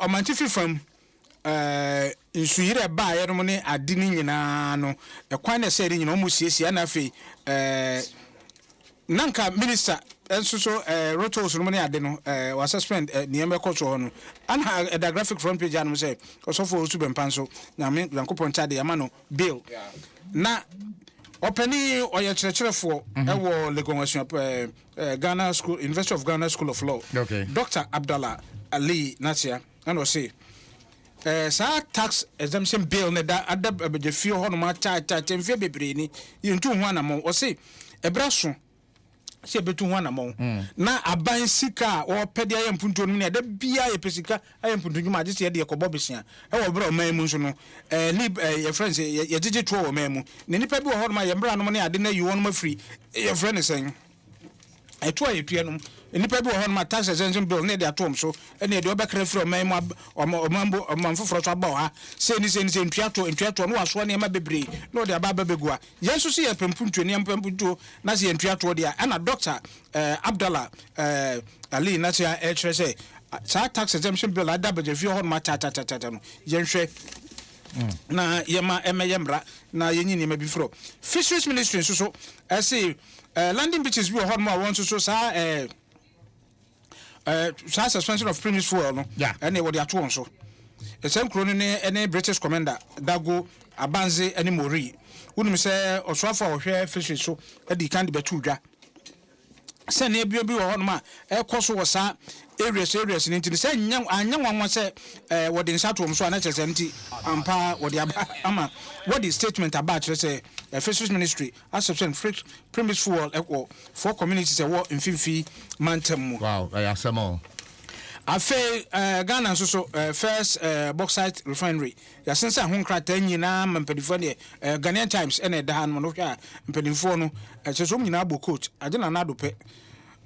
Ɔmantifi fam nsuyiri ɛbaeɛ no ne ade no nyinaa no, ɛkwan na ɛsɛ de nyinaa ɔmo siesie. Ɛna afei nanka minister nso so rotos no mu ne ade no wasuspend nneɛma ɛkɔ so hɔ no. Ana ɛda Graphic front page anom sɛ ɔsɔfo Owusu Bɛmpa nso, Nyame Nyankopɔn nkyade ama no bail. Na ɔpani ɔyɛ kyerɛkyerɛfoɔ ɛwɔ Legon asua Ghana School, University of Ghana School of Law, Dr Abdallah Ali Natia, ɛna ɔse saa tax exemption bill ne da ada abadwa fie hɔ nom akyaakyaakyɛ mfeɛ bebree ni, yɛntu ho anammɔn. Ɔse ɛberɛ so sɛ yɛbɛtu ho anammɔn na aban sika a wɔpɛ de ayɛ mpuntuo no mu ne ɛda biara yɛpɛ sika ayɛ mpuntu dwuma, agye sɛ yɛde yɛkɔbɔ besia ɛwɔ berɛ a ɔman mu nso no lib yɛfrɛ no sɛ yɛgyegye toɔ wɔ ɔman mu na nnipa bi wɔ hɔ nom a yɛmmra nom ne ade no ayi wɔnom afiri, yɛfrɛ no sɛn, ɛto a yɛtua nom. Nnipa bi wɔ hɔ nom a tax exemption bill ne yɛde ato wɔn so, ɛne yɛde ɔbɛkra firi ɔman mu ɔman bo ɔman foforɔ so aba wɔ ha sei ne sei ne sei, ntua to ntua toɔ no, wasoa nneɛma bebree na ɔde aba bɛgu a yɛn nso so yɛpɛ mpuntuo, nneɛma pɛ mpuntuo na sɛ yɛntua toɔ deɛ. Ɛna Doctor Abdallah Ali Nasia ɛkyerɛ sɛ saa tax exemption bill ada abadwafie hɔ nom akyakyakyakya no, yɛnhwɛ na yɛma ɛmɛyɛ mmara na yɛnyi nneɛma bi forɔ. Fisheries Ministry nso so ɛse landing beaches bi wɔ hɔ nom a wɔn nso so saa saa suspension of premix fuel no ɛne wɔde ato wɔn so. Ɛsɛ nkuro no ne ɛne British Commander, Dago, Abanze ɛne Mori. Wonim sɛ ɔsoafo a ɔhwɛ fisheries so ɛde kan de bɛto dwa sɛ nneɛma bi wɔ hɔnom a ɛkɔ so wɔ saa areas no, nti no sɛ nyɛ anyɛ nwanwa sɛ wɔde nsa to wɔn so a, na kyerɛ sɛ nti ampa wɔde aba ama wɔde statement aba akyerɛ sɛ Fisheries Ministry asuspend premix fuel ɛwɔ four communities ɛwɔ Mfimfini Mantam mu. Wow, ɛyɛ asɛm o. Afei Ghana nso so first bauxite refinery, yɛasensan ho nkrataa nyinaa ma mpanimfoɔ deɛ. Ghanaian Times ɛna ɛda ha no no, hwɛ a mpanimfoɔ no ɛkyɛ sɛ wɔn nyinaa bɔ coat agye na nado pɛ.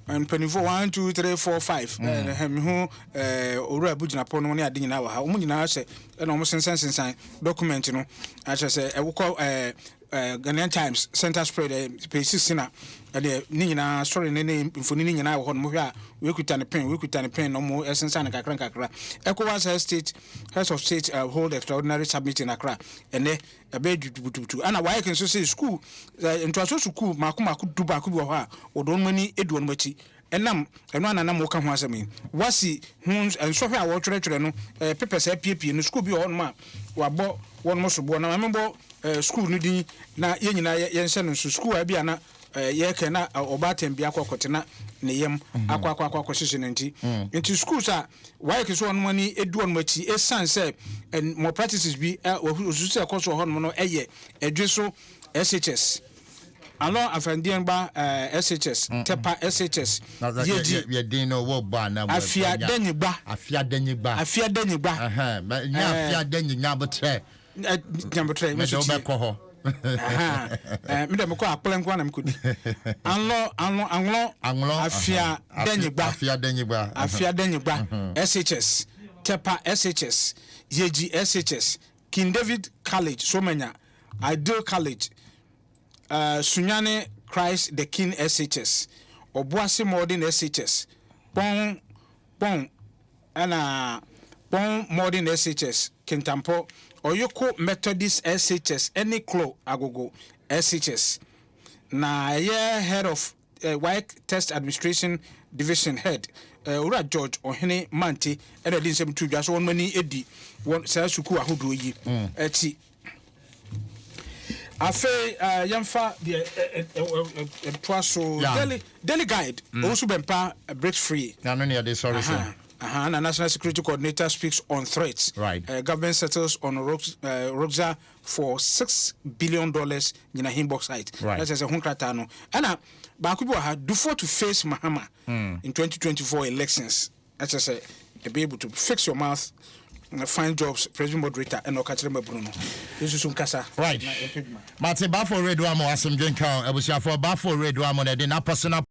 Mpanimfoɔ one, two, three, four, five, mehu owura Abu Gyinapɔ no ne ade nyinaa wɔ ha. Wɔn nyinaa hyɛ ɛna wɔn sensan sensan document no akyerɛ sɛ ɛwokɔ Ghanaian Times center spread page 16 a ɛdeɛ ne nyinaa sɔre ne mfoni ne nyinaa wɔ hɔ no. Mohwɛ a wekuta ne pen, wekuta ne pen na ɔmo ɛsensan ne kakra nkakra. ECOWAS head state heads of state hold extraordinary summit in Accra ɛnɛ, ɛbɛyɛ dutubutubutu. Ɛna WAEC nso sɛ school ntoaso sukuu mako mako 11 bi wɔ hɔ a wɔde wɔn ani edi wɔn akyi. Ɛnam ɛno ananam wɔka ho asɛm yi wasi ho nsɔhwɛ a wɔtwerɛtwerɛ no papers apiepie no, sukuu bi wɔ hɔnom a wabɔ wɔn soboɔ. Na maame bɔ sukuu no din na yɛn nyinaa yɛnhyɛ no nso. Sukuu a bi a na yɛkɛ na ɔbaatan bi akɔ akɔtena ne yam akɔ akɔhyehyɛ ne nti schools a WAEC so wɔn ani edu wɔn akyi esan sɛ malpractices bi osusu sɛ ɛkɔ so wɔ hɔnom no, ɛyɛ Ɛdwe so SHS, Alɔ Afandeɛnba SHS, Tɛpa SHS, Yɛdi Yɛdin no wɔ bɔ ana? Afia Danyigba. Afia Danyigba. Afia Danyigba. Nyɛ Afia Danyi Nyabotrɛ. Nyabotrɛ. Mɛdɛ wobɛkɔ hɔ. Medɛ mekɔ akplɛ nko na mekɔdi Anlɔ Anlɔ Anlɔ. Anlɔ. Afia Danyigba. Afia Danyigba. Afia Danyigba SHS, Tɛpa SHS, Yeji SHS, King David College Somanya, Ideal College, Sunyane Christ the King SHS, Ɔboase Modern SHS, Pɔn Pɔn ɛna Pɔn Modern SHS, Kintampɔ, Ɔyoko Methodist SHS ɛne Klo Agogo SHS. Na ɛyɛ head of WAEC Test Administration Division head, Owura George Ɔhene Mante, ɛna ɛde nsɛm to dwa so wɔn ani edi wɔn saa sukuu ahodoɔ yi akyi. Afei yɛmfa deɛ ɛtoa so. Daily Guide, Owusu Bɛmpa breaks free. Na no ne yɛde sɔre so. Na National Security Coordinator speaks on threats. Government settles on Roxa for $6 billion Nyinahin bauxite. Na kyerɛ sɛ ho nkrataa no ɛna baako bi wɔ ha, Duffuor to face Mahama in 2024 elections. Ɛkyerɛ sɛ be able to fix your mouth, find jobs. President moderator ɛna ɔka kyerɛ mabunu no yɛsusu nkasa. Right. Na yɛmpɛ dwuma. Mate. Bafo Radio ama asɛmdwe nka abusuafoɔ. Bafo Radio ama na ɛde n'apɔso na